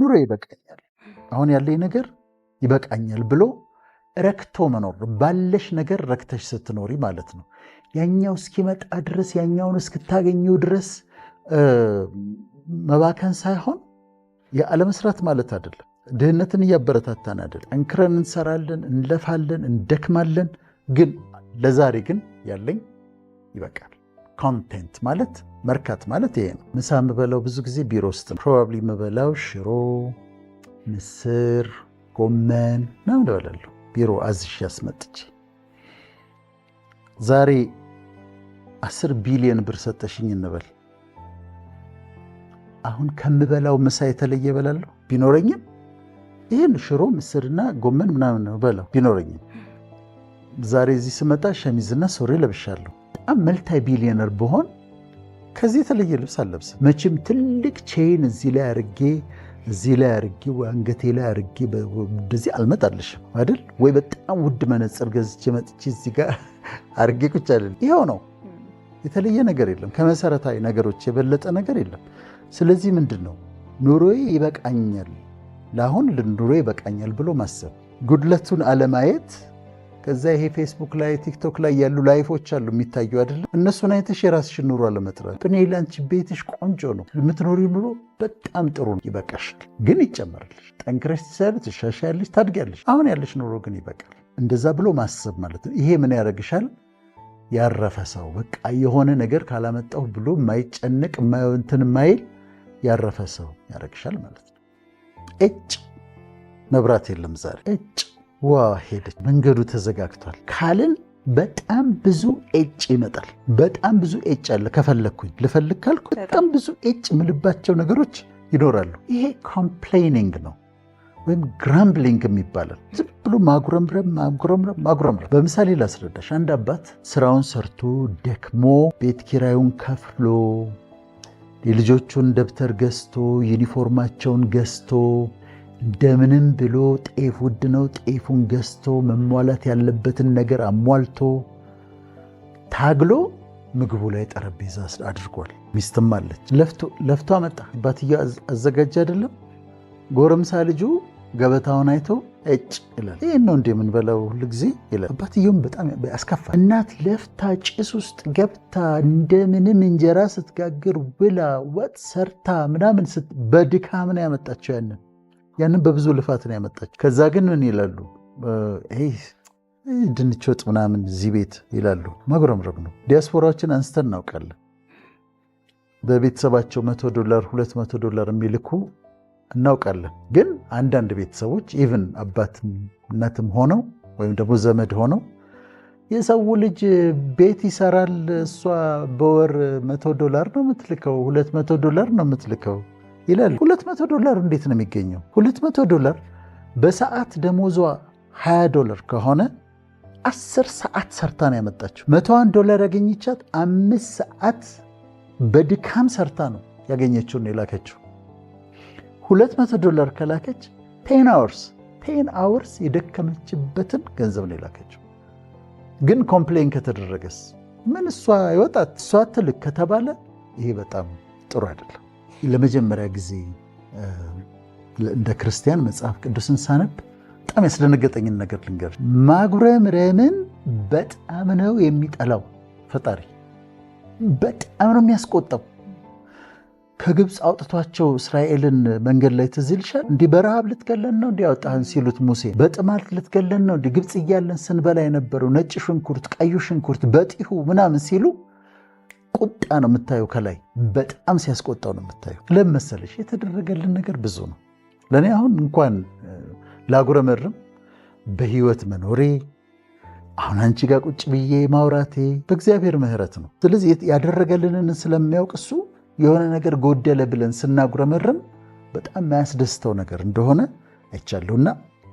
ኑሮ ይበቃኛል፣ አሁን ያለኝ ነገር ይበቃኛል ብሎ ረክቶ መኖር ነው። ባለሽ ነገር ረክተሽ ስትኖሪ ማለት ነው። ያኛው እስኪመጣ ድረስ፣ ያኛውን እስክታገኘው ድረስ መባከን ሳይሆን የአለመስራት ማለት አይደለም። ድህነትን እያበረታታን አይደለም። ጠንክረን እንሰራለን፣ እንለፋለን፣ እንደክማለን። ግን ለዛሬ ግን ያለኝ ይበቃል። Content ማለት፣ መርካት ማለት ይሄ ነው። ምሳ የምበላው ብዙ ጊዜ ቢሮ ውስጥ ነው። Probably የምበላው ሽሮ፣ ምስር፣ ጎመን ምናምን እበላለሁ። ቢሮ አዝዤ አስመጥቼ። ዛሬ 10 ቢሊዮን ብር ሰጠሽኝ እንበል። አሁን ከምበላው ምሳ የተለየ እበላለሁ? ቢኖረኝም ይህን ሽሮ፣ ምስርና ጎመን ምናምን ነው በላው ቢኖረኝም። ዛሬ እዚህ ስመጣ ሸሚዝና ሱሪ ለብሻለሁ። በጣም multi billionaire ብሆን ከዚህ የተለየ ልብስ አልለብስም። መቼም ትልቅ chain እዚህ ላይ አርጌ፣ እዚህ ላይ አርጌ ወይ አንገቴ ላይ አርጌ እንደዚህ አልመጣልሽም አይደል? ወይ በጣም ውድ መነጽር ገዝቼ መጥቼ እዚህ ጋር አርጌ ቁጭ አልልም። ይኸው ነው። የተለየ ነገር የለም። ከመሰረታዊ ነገሮች የበለጠ ነገር የለም። ስለዚህ ምንድን ነው፣ ኑሮዬ ይበቃኛል፣ ለአሁን ኑሮዬ ይበቃኛል ብሎ ማሰብ፣ ጉድለቱን አለማየት። ከዛ ይሄ ፌስቡክ ላይ፣ ቲክቶክ ላይ ያሉ life ኦች አሉ የሚታዩ አይደለም። እነሱን አይተሽ የራስሽን ኑሮ አለመጥራት። እኔ ላንቺ ቤትሽ ቆንጆ ነው፣ የምትኖሪው ኑሮ በጣም ጥሩ ነው፣ ይበቃሻል። ግን ይጨመርልሽ። ጠንክረሽ ትሰሪ፣ ትሻሻያለሽ፣ ታድጊያለሽ። አሁን ያለሽ ኑሮ ግን ይበቃል። እንደዛ ብሎ ማሰብ ማለት ነው። ይሄ ምን ያደርግሻል? ያረፈ ሰው፣ በቃ የሆነ ነገር ካላመጣሁ ብሎ የማይጨንቅ፣ እንትን የማይል፣ ያረፈ ሰው ያደርግሻል ማለት ነው። እጭ መብራት የለም ዛሬ፣ እጭ ዋ ሄደች፣ መንገዱ ተዘጋግቷል ካልን በጣም ብዙ ኤጭ ይመጣል። በጣም ብዙ ኤጭ አለ። ከፈለግኩኝ ልፈልግ ካልኩ በጣም ብዙ ኤጭ የምልባቸው ነገሮች ይኖራሉ። ይሄ complaining ነው ወይም grumbling የሚባላል። ዝም ብሎ ማጉረምረም፣ ማጉረምረም፣ ማጉረምረም። በምሳሌ ላስረዳሽ። አንድ አባት ስራውን ሰርቶ ደክሞ ቤት ኪራዩን ከፍሎ፣ የልጆቹን ደብተር ገዝቶ፣ ዩኒፎርማቸውን ገዝቶ፣ እንደምንም ብሎ፣ ጤፍ ውድ ነው፣ ጤፉን ገዝቶ፣ መሟላት ያለበትን ነገር አሟልቶ፣ ታግሎ ምግቡ ላይ ጠረጴዛ አድርጓል። ሚስትም አለች። ለፍቶ ለፍቶ አመጣ። አባትየው አዘጋጅ አይደለም። ጎረምሳ ልጁ ገበታውን አይቶ እጭ ይላል። ይህን ነው እንደ የምንበላው ሁል ጊዜ ይላል። አባትየውም በጣም ያስከፋል። እናት ለፍታ ጭስ ውስጥ ገብታ እንደምንም እንጀራ ስትጋግር ብላ ወጥ ሰርታ ምናምን በድካም ነው ያመጣቸው። ያንን በብዙ ልፋት ነው ያመጣቸው። ከዛ ግን ምን ይላሉ? ድንች ወጥ ምናምን እዚህ ቤት ይላሉ። ማጉረምረም ነው። ዲያስፖራዎችን አንስተን እናውቃለን። በቤተሰባቸው $100፣ $200 የሚልኩ እናውቃለን። ግን አንዳንድ ቤተሰቦች even አባትም እናትም ሆነው ወይም ደግሞ ዘመድ ሆነው የሰው ልጅ ቤት ይሰራል፣ እሷ በወር $100 ነው የምትልከው፣ $200 ነው የምትልከው ይላል። $200 እንዴት ነው የሚገኘው? $200 በሰዓት ደሞዟ $20 ከሆነ 10 ሰዓት ሰርታ ነው ያመጣችው። $101 ያገኘቻት 5 ሰዓት በድካም ሰርታ ነው ያገኘችውን የላከችው። $200 ከላከች 10 hours፣ 10 hours የደከመችበትን ገንዘብ ነው የላከችው። ግን complain ከተደረገስ፣ ምን እሷ ይወጣት እሷ ትልክ ከተባለ ይሄ በጣም ጥሩ አይደለም። ለመጀመሪያ ጊዜ እንደ ክርስቲያን መጽሐፍ ቅዱስን ሳነብ በጣም ያስደነገጠኝን ነገር ልንገር። ማጉረምረምን በጣም ነው የሚጠላው ፈጣሪ፣ በጣም ነው የሚያስቆጣው። ከግብፅ አውጥቷቸው እስራኤልን መንገድ ላይ ትዝ ይልሻል? እንዲህ በረሃብ ልትገለን ነው እንዲህ ያወጣህን ሲሉት ሙሴ፣ በጥማት ልትገለን ነው እንዲህ፣ ግብፅ እያለን ስንበላ የነበረው ነጭ ሽንኩርት፣ ቀዩ ሽንኩርት በጢሁ ምናምን ሲሉ ቁጣ ነው የምታየው። ከላይ በጣም ሲያስቆጣው ነው የምታየው። ለምን መሰለሽ? የተደረገልን ነገር ብዙ ነው። ለእኔ አሁን እንኳን ላጉረመርም፣ በህይወት መኖሬ፣ አሁን አንቺ ጋር ቁጭ ብዬ ማውራቴ በእግዚአብሔር ምሕረት ነው። ስለዚህ ያደረገልንን ስለሚያውቅ እሱ የሆነ ነገር ጎደለ ብለን ስናጉረመርም በጣም የማያስደስተው ነገር እንደሆነ አይቻለሁ። እና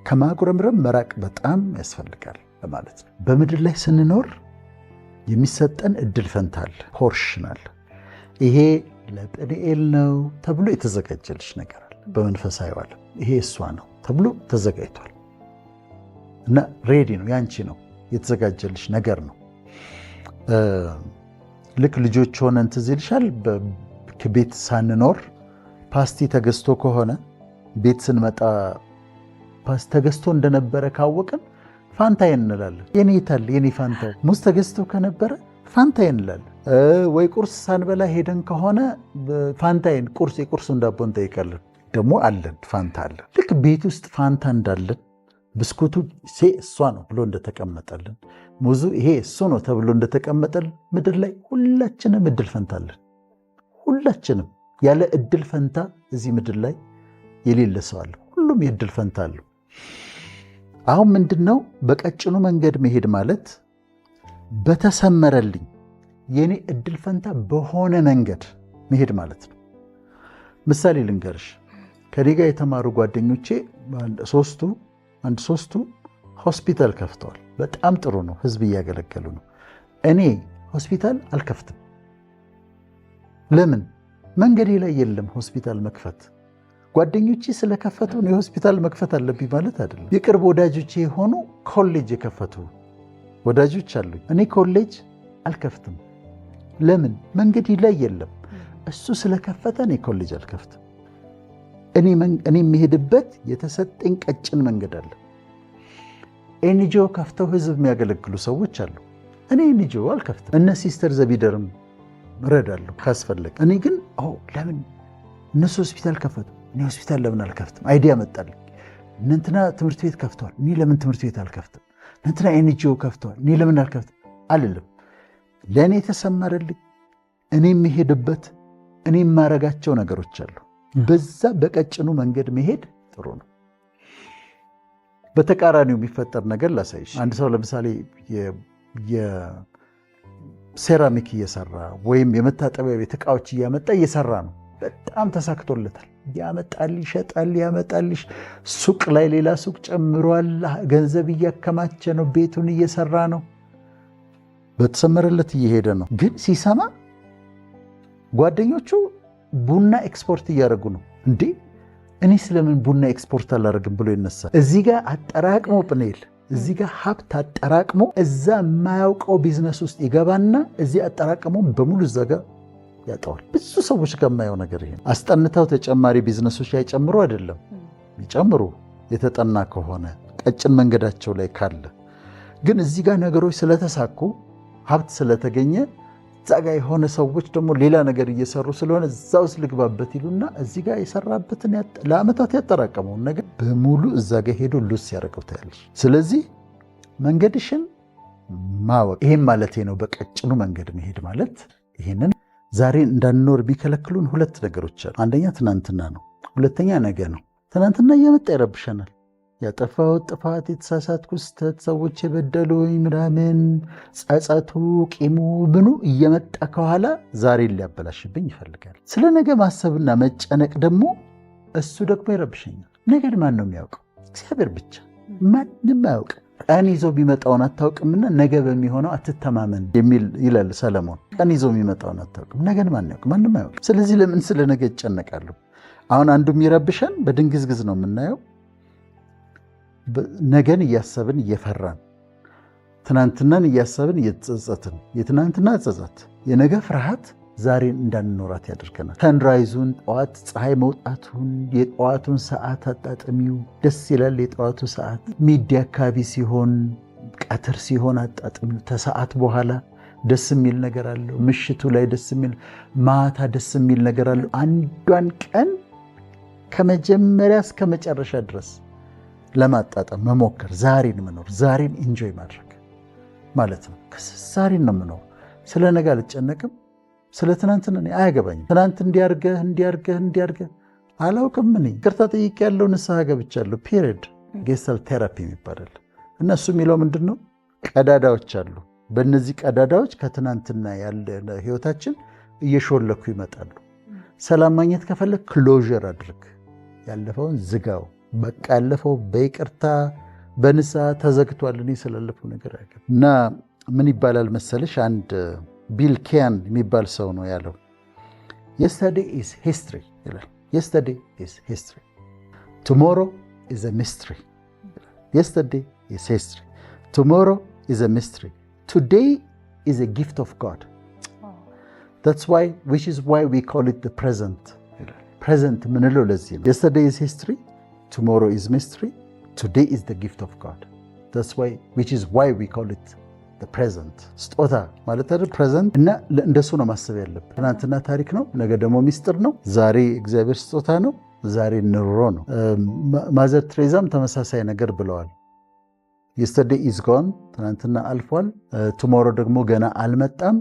ከማጉረምረም መራቅ በጣም ያስፈልጋል ለማለት ነው። በምድር ላይ ስንኖር የሚሰጠን እድል ፈንታ አለ፣ portion አለ። ይሄ ለጵኒኤል ነው ተብሎ የተዘጋጀልሽ ነገር አለ። በመንፈሳዊ ዓለም ይሄ እሷ ነው ተብሎ ተዘጋጅቷል እና ready ነው፣ ያንቺ ነው፣ የተዘጋጀልሽ ነገር ነው። ልክ ልጆች ሆነን ትዝ ይልሻል፣ ቤት ሳንኖር ፓስቲ ተገዝቶ ከሆነ ቤት ስንመጣ ፓስ ተገዝቶ እንደነበረ ካወቅን ፋንታዬን እንላለን። የኔ የታለ የኔ ፋንታ? ሙዝ ተገዝቶ ከነበረ ፋንታዬን እንላለን። ወይ ቁርስ ሳንበላ ሄደን ከሆነ ፋንታዬን ቁርስ የቁርሱን ዳቦ እንጠይቃለን። ደግሞ አለን፣ ፋንታ አለን። ልክ ቤት ውስጥ ፋንታ እንዳለን፣ ብስኩቱ ሴ እሷ ነው ብሎ እንደተቀመጠልን፣ ሙዙ ይሄ እሱ ነው ተብሎ እንደተቀመጠልን፣ ምድር ላይ ሁላችንም እድል ፈንታ አለን። ሁላችንም ያለ እድል ፈንታ እዚህ ምድር ላይ የሌለ ሰው አለ? ሁሉም የእድል ፈንታ አለው። አሁን ምንድን ነው በቀጭኑ መንገድ መሄድ ማለት? በተሰመረልኝ የኔ እድል ፈንታ በሆነ መንገድ መሄድ ማለት ነው። ምሳሌ ልንገርሽ። ከኔ ጋር የተማሩ ጓደኞቼ ሶስቱ አንድ ሶስቱ ሆስፒታል ከፍተዋል። በጣም ጥሩ ነው፣ ህዝብ እያገለገሉ ነው። እኔ ሆስፒታል አልከፍትም። ለምን? መንገዴ ላይ የለም ሆስፒታል መክፈት። ጓደኞቼ ስለከፈቱ እኔ ሆስፒታል መክፈት አለብኝ ማለት አይደለም። የቅርብ ወዳጆቼ የሆኑ ኮሌጅ የከፈቱ ወዳጆች አሉኝ። እኔ ኮሌጅ አልከፍትም። ለምን? መንገዴ ላይ የለም። እሱ ስለከፈተ እኔ ኮሌጅ አልከፍትም። እኔ የምሄድበት የተሰጠኝ ቀጭን መንገድ አለ። NGO ከፍተው ህዝብ የሚያገለግሉ ሰዎች አሉ። እኔ NGO አልከፍትም። እነ ሲስተር ዘቢደርም እረዳለሁ ካስፈለገ። እኔ ግን ለምን እነሱ ሆስፒታል ከፈቱ፣ እኔ ሆስፒታል ለምን አልከፍትም? Idea መጣልኝ። እነ እንትና ትምህርት ቤት ከፍተዋል፣ እኔ ለምን ትምህርት ቤት አልከፍትም? እነ እንትና NGO ከፍተዋል፣ እኔ ለምን አልከፍትም አልልም። ለእኔ የተሰመረልኝ፣ እኔ የምሄድበት፣ እኔ የማረጋቸው ነገሮች አሉ። በዛ በቀጭኑ መንገድ መሄድ ጥሩ ነው። በተቃራኒው የሚፈጠር ነገር ላሳይሽ። አንድ ሰው ለምሳሌ የሴራሚክ እየሰራ ወይም የመታጠቢያ ቤት እቃዎች እያመጣ እየሰራ ነው። በጣም ተሳክቶለታል። ያመጣል፣ ይሸጣል፣ ያመጣል። ሱቅ ላይ ሌላ ሱቅ ጨምሯል። ገንዘብ እያከማቸ ነው። ቤቱን እየሰራ ነው። በተሰመረለት እየሄደ ነው። ግን ሲሰማ ጓደኞቹ ቡና ኤክስፖርት እያደረጉ ነው። እንዴ፣ እኔ ስለምን ቡና ኤክስፖርት አላደርግም ብሎ ይነሳል። እዚህ ጋር አጠራቅሞ ጵኔል እዚህ ጋር ሀብት አጠራቅሞ እዛ የማያውቀው ቢዝነስ ውስጥ ይገባና እዚህ አጠራቅሞ በሙሉ እዛ ጋር ያጠዋል። ብዙ ሰዎች ጋር የማየው ነገር ይሄ ነው። አስጠንተው ተጨማሪ ቢዝነሶች አይጨምሩ አይደለም፣ ይጨምሩ የተጠና ከሆነ፣ ቀጭን መንገዳቸው ላይ ካለ። ግን እዚህ ጋር ነገሮች ስለተሳኩ፣ ሀብት ስለተገኘ፣ እዛ ጋር የሆነ ሰዎች ደግሞ ሌላ ነገር እየሰሩ ስለሆነ እዛ ውስጥ ልግባበት ይሉና እዚህ ጋር የሰራበትን፣ ለዓመታት ያጠራቀመውን ነገር በሙሉ እዛ ጋር ሄዶ lose ሲያደርገው ታያለሽ። ስለዚህ መንገድሽን ማወቅ ይሄም ማለቴ ነው። በቀጭኑ መንገድ መሄድ ማለት ይሄንን። ዛሬ እንዳንኖር የሚከለክሉን ሁለት ነገሮች አሉ። አንደኛ ትናንትና ነው፣ ሁለተኛ ነገ ነው። ትናንትና እየመጣ ይረብሸናል። ያጠፋሁት ጥፋት፣ የተሳሳትኩት ስህተት፣ ሰዎች የበደሉኝ ምናምን፣ ጸጸቱ፣ ቂሙ፣ ምኑ እየመጣ ከኋላ ዛሬን ሊያበላሽብኝ ይፈልጋል። ስለ ነገ ማሰብና መጨነቅ ደግሞ እሱ ደግሞ ይረብሸኛል። ነገን ማን ነው የሚያውቀው? እግዚአብሔር ብቻ። ማንም አያውቅም። ቀን ይዞ የሚመጣውን አታውቅምና ነገ በሚሆነው አትተማመን የሚል ይላል ሰለሞን። ቀን ይዞ የሚመጣውን አታውቅም። ነገን ማን ያውቅ? ማንም አያውቅም። ስለዚህ ለምን ስለ ነገ እጨነቃለሁ? አሁን አንዱ የሚረብሸን በድንግዝግዝ ነው የምናየው። ነገን እያሰብን እየፈራን፣ ትናንትናን እያሰብን እየተጸጸትን፣ የትናንትና ጸጸት፣ የነገ ፍርሃት ዛሬን እንዳንኖራት ያደርገናል። Sunrise ኡን፣ ጠዋት ፀሐይ መውጣቱን፣ የጠዋቱን ሰዓት አጣጥሚው፣ ደስ ይላል። የጠዋቱ ሰዓት midday አካባቢ ሲሆን፣ ቀትር ሲሆን አጣጥሚው። ከሰዓት በኋላ ደስ የሚል ነገር አለው። ምሽቱ ላይ ደስ የሚል፣ ማታ ደስ የሚል ነገር አለው። አንዷን ቀን ከመጀመሪያ እስከ መጨረሻ ድረስ ለማጣጣም መሞከር፣ ዛሬን መኖር፣ ዛሬን enjoy ማድረግ ማለት ነው። ዛሬን ነው የምኖር። ስለ ነገ አልጨነቅም። ስለ ትናንትና አያገባኝም። ትናንት እንዲያርገህ እንዲያርገህ እንዲያርገህ አላውቅም። እኔ ይቅርታ ጠይቄያለሁ፣ ንስሐ ገብቻለሁ። Period። Gestalt therapy ይባላል። እና እሱ የሚለው ምንድን ነው? ቀዳዳዎች አሉ። በእነዚህ ቀዳዳዎች ከትናንትና ያለ ህይወታችን እየሾለኩ ይመጣሉ። ሰላም ማግኘት ከፈለግክ closure አድርግ። ያለፈውን ዝጋው። በቃ ያለፈው በይቅርታ በንስሐ ተዘግቷል። እኔ ስላለፈው ነገር እና ምን ይባላል መሰለሽ፣ አንድ ቢል ኪያን የሚባል ሰው ነው ያለው፣ "Yesterday is history" ይላል። "Yesterday is history, tomorrow is a mystery. Yesterday is history, tomorrow is a mystery. Today is a gift of God. That's why which is why we call it the present" ይላል። Present የምንለው ለዚህ ነው። Yesterday is history, tomorrow is mystery, today is the gift of God, that's why which is why we call it present። ስጦታ ማለት አይደል present። እና እንደሱ ነው ማሰብ ያለብን። ትናንትና ታሪክ ነው፣ ነገ ደግሞ ሚስጥር ነው። ዛሬ እግዚአብሔር ስጦታ ነው፣ ዛሬ ኑሮ ነው። ማዘር ትሬዛም ተመሳሳይ ነገር ብለዋል። Yesterday is gone፣ ትናንትና አልፏል። Tomorrow ደግሞ ገና አልመጣም።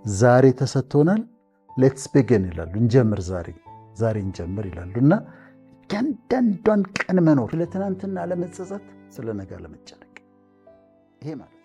ዛሬ ተሰጥቶናል። Let's begin ይላሉ። እንጀምር፣ ዛሬ ዛሬ እንጀምር ይላሉ። እና እያንዳንዷን ቀን መኖር፣ ስለ ትናንትና አለመጸጸት፣ ስለ ነገ አለመጨነቅ፣ ይሄ ማለት